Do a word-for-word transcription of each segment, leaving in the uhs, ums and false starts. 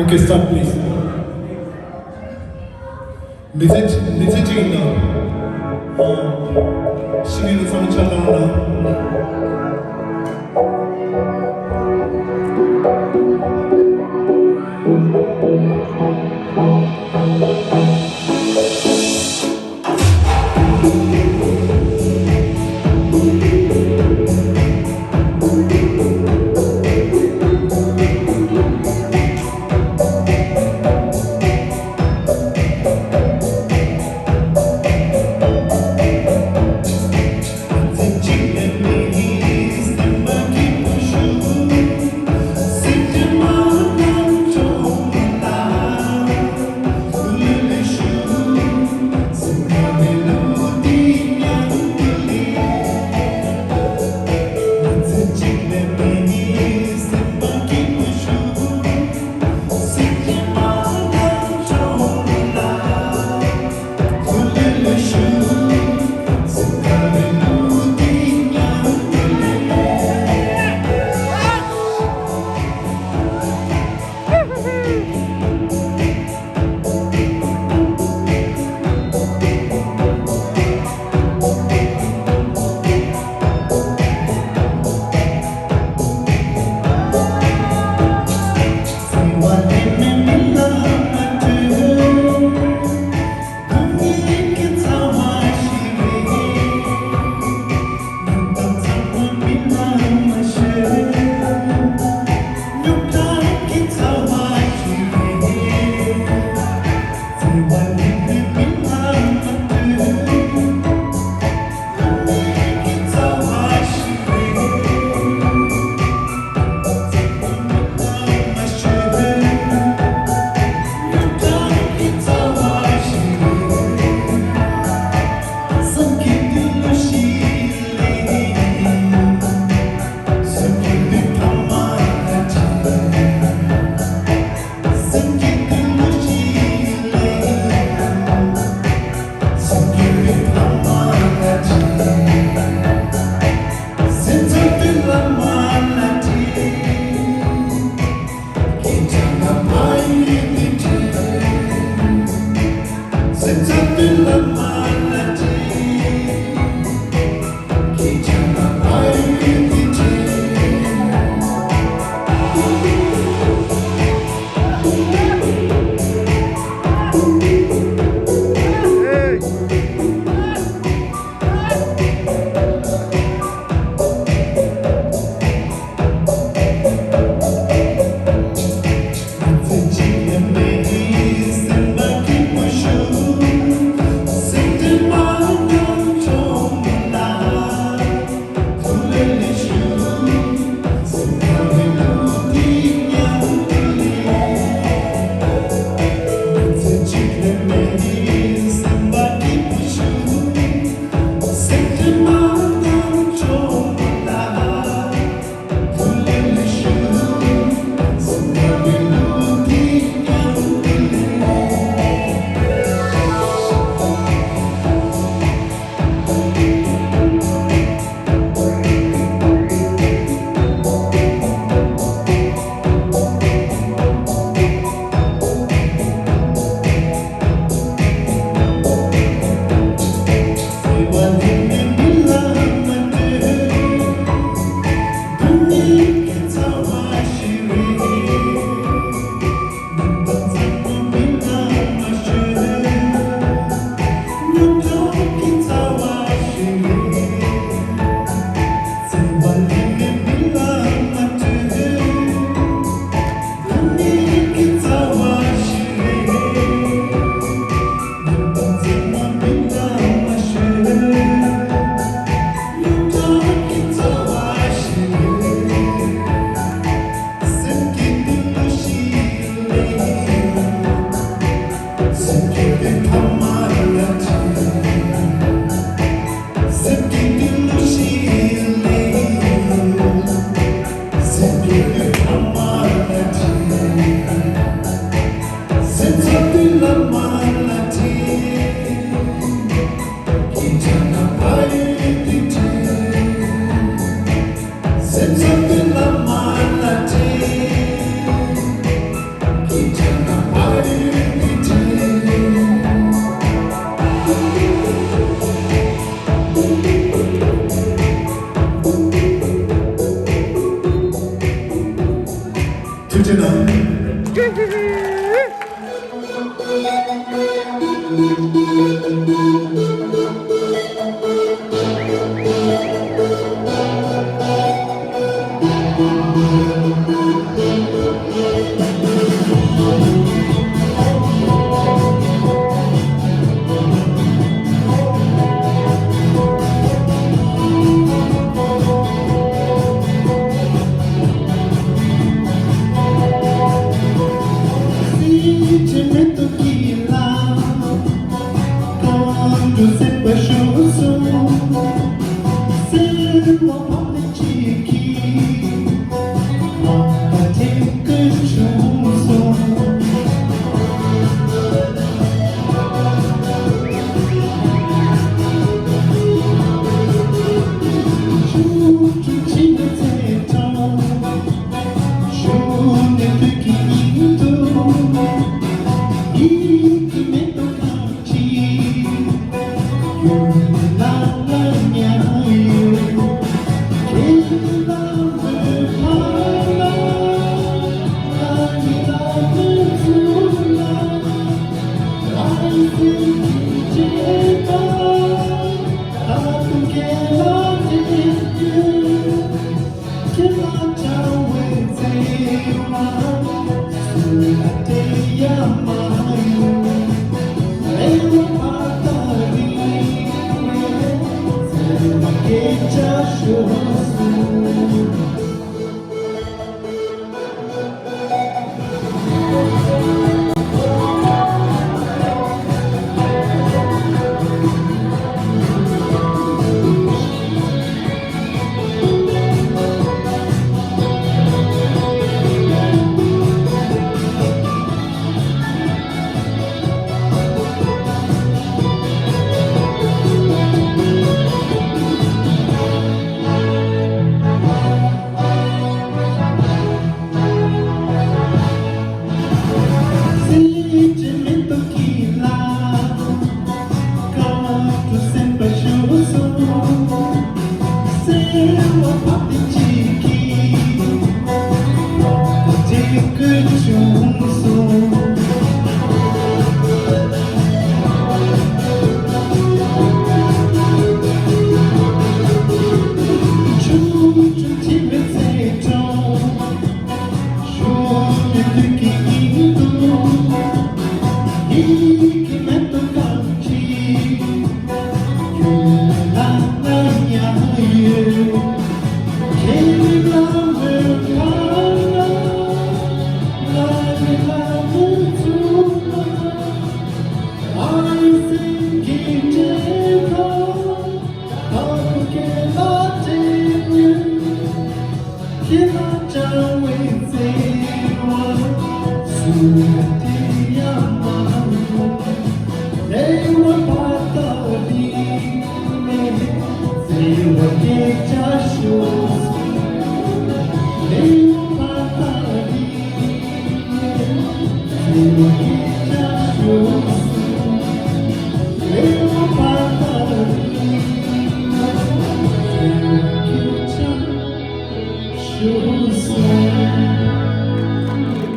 Okay, start, please. མི་ཚེ་མི་ཚེ་གཅིག་ཡིན་ན། ཤི་ནི་ལ་ཚང་ཆ་དང་ལ།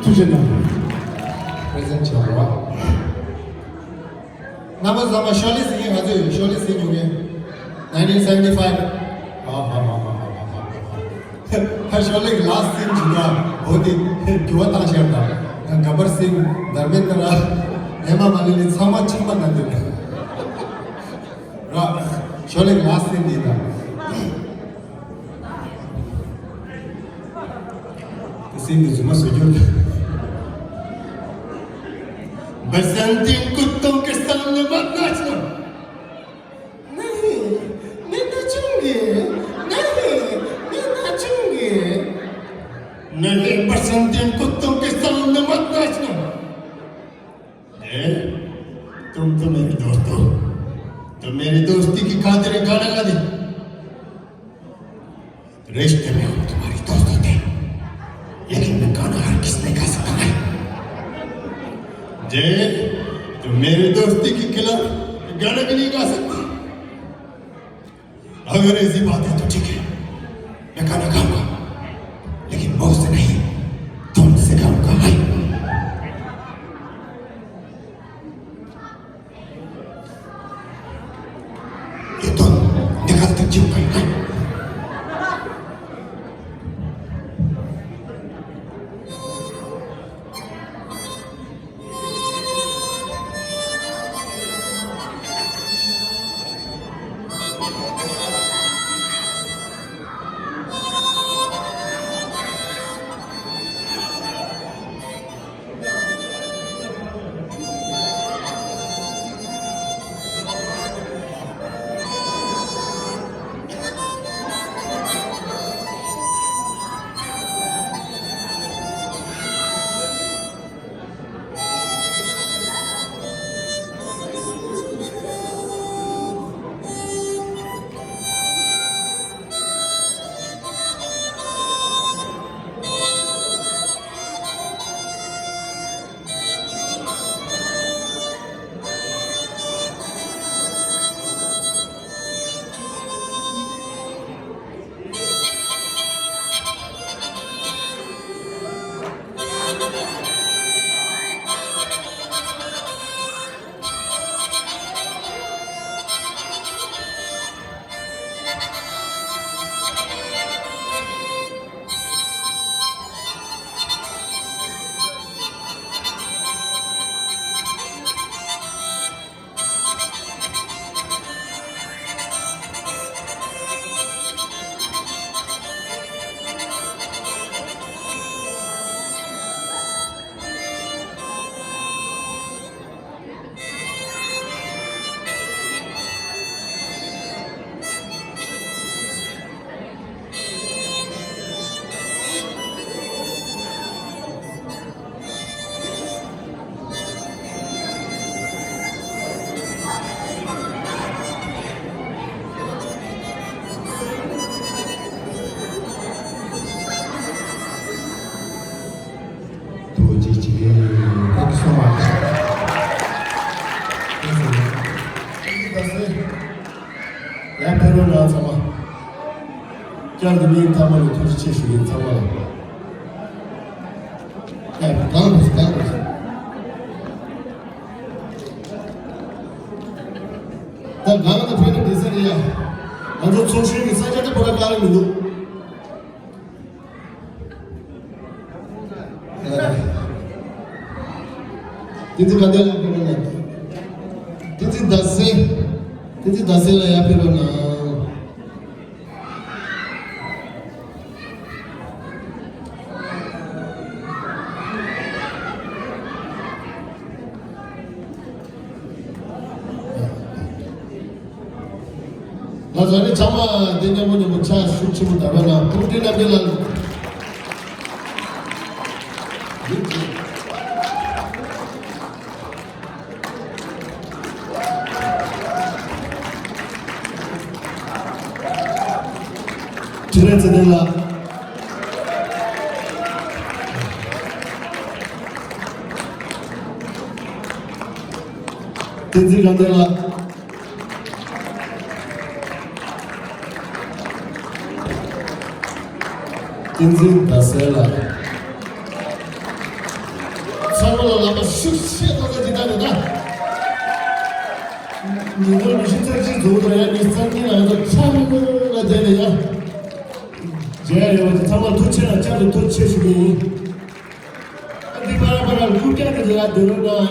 ཐུགས་རྗེ་གནང་། པི་རི་ཟེན་ཊི་བྱེད་པ། རྣམ་པ་ཚང་མ་ཤོ་ལོ་ཀ་ཟེར་མཁན། ང་ཚོས་ཤོ་ལོ་ཀ་ཟེར་མྱོང་མཁན། nineteen seventy five། ཧ་ཧ་ཧ་ཧ། ད་ཤོ་ལོ་ཀ་ལ་སི་ཊི་ཟེར་གྱི་འདུག་འོ་དེ་འགྱུར་བ་བཏང་ཤག་ད་ག་པར་སིང་། དར་མེ་ཏྲ། ཧེ་མ་མ་ལི་ལི། ཚང་མ་ཕྱིན་པ་ན་འདུག་ར། ཤོ་ལོ་ཀ་ལ་སི་ཊི་ཟེར་འདི་ད། དེ་སེམས་ཀྱི་རྫུན་མ་བཟོ་རྒྱུ། बसंती कुत्तों के संग मत नाचना। नहीं, मैं नाचूंगी। नहीं, मैं नाचूंगी। नहीं, बसंती कुत्तों के संग मत नाचना। ए, तुम तो मेरे दोस्त हो, तो मेरी दोस्ती की खातिर एक गाना गा दे। रिश्ते में हम तुम्हारी दोस्त होते हैं, लेकिन मैं गाना हर किसी नहीं गा सकता भाई। जे, तुम मेरी दोस्ती के खिलाफ गाना भी नहीं गा सकते। अंग्रेजी बात है तो ठीक है, मैं गाना गाऊंगा, लेकिन मुंह से नहीं, धुन से गाऊंगा भाई। ये धुन निकाल के क्यों गई है? ཚང་མ། བསྐྱར་དུ་མིའི་མཐའ་མ་ལ་ཐུགས་རྗེ་ཆེ་ཞུ་ཡིན་ཚང་མ་ལ། ཨེ་གང་དུ་གང་དུ། ད་གང་དུ་ཕེབས་ན་འགྲིག་ས་རེད་ཡ། ང་ཚོ་ཚོགས་ཞུགས་ཀྱི་ས་ཆ་དེ་པོ་ར་ག་རེ་མི་འདུག་བསྟན་འཛིན་དགའ་ལྡན་ལགས་ཕེབས་རོགས་གནང་། བསྟན་འཛིན་ཟླ་གསལ། བསྟན་འཛིན་ཟླ་གསལ་ལགས་ཡར་ཕེབས་རོགས་གནང་། ང་ཚོ་ནི་ཚང་མ་འདི་མཉམ་པོ་མཉམ་པོ་ཕྱག་ཤུགས་ཆེན་པོ་དར་བ་ན་ཐུགས་རྗེ་གནང་གི་ལ། འཕྲིན་ལས་ཚེ་བརྟན་ལགས། བསྟན་འཛིན་དགའ་ལྡན་ལགས། བསྟན་འཛིན་ཟླ་གསལ་ལགས། ཚང་མ་ལ་ལག་པ་ཤུགས་ཆེ་གནང་ས་ཅིག་བཏང་ནས་ད། ཉིས་སྟོང་ཉི་ཤུ་རྩ་གཅིག་རྫོགས་དང་ཡང་ཉི་ཤུ་རྩ་གཉིས་ལ་ང་ཚོ་ཚང་མ་ལ་བསྡད་ནས་ཡང་། མཇལ་ཡོང་བ་དེ་ཚང་མ་ཐུགས་ཆེ་ལ་བསྐྱར་དུ་ཐུགས་ཆེ་ཞུ་གི་ཡིན། འདི་བར་བར་ལ་སློབ་སྦྱོང་གི་ལ་སྡོད་རོགས་གནང་།